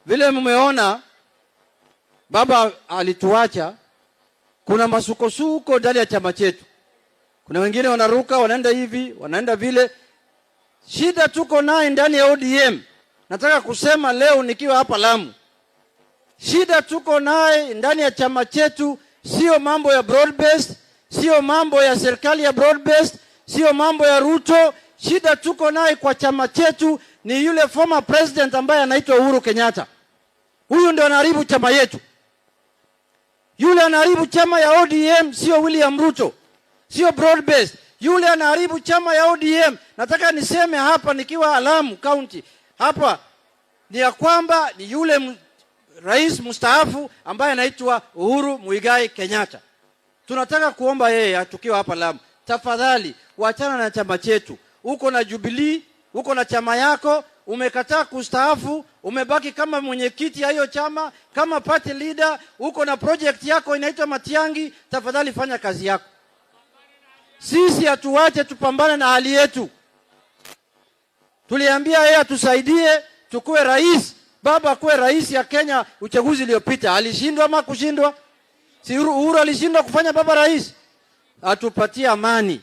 Vile mmeona baba alituacha, kuna masukosuko ndani ya chama chetu. Kuna wengine wanaruka, wanaenda hivi, wanaenda vile. Shida tuko naye ndani ya ODM. Nataka kusema leo nikiwa hapa Lamu, shida tuko naye ndani ya chama chetu sio mambo ya broad based, sio mambo ya serikali ya broad based, sio mambo ya Ruto. Shida tuko naye kwa chama chetu ni yule former president ambaye anaitwa Uhuru Kenyatta. Huyu ndio anaharibu chama yetu. Yule anaharibu chama ya ODM sio William Ruto, sio broad based. Yule anaharibu chama ya ODM. Nataka niseme hapa nikiwa Lamu County hapa ni ya kwamba ni yule rais mstaafu ambaye anaitwa Uhuru Muigai Kenyatta. Tunataka kuomba yeye tukiwa hapa Lamu, tafadhali wachana na chama chetu. Uko na Jubilee, uko na chama yako, umekataa kustaafu, umebaki kama mwenyekiti ya hiyo chama, kama party leader, uko na project yako inaitwa Matiang'i. Tafadhali fanya kazi yako. Sisi hatuwache, tupambane na hali yetu. Tuliambia yeye atusaidie tukue rais, baba akuwe rais ya Kenya. Uchaguzi uliopita alishindwa ama kushindwa? Si Uhuru alishindwa kufanya baba rais? Atupatie amani.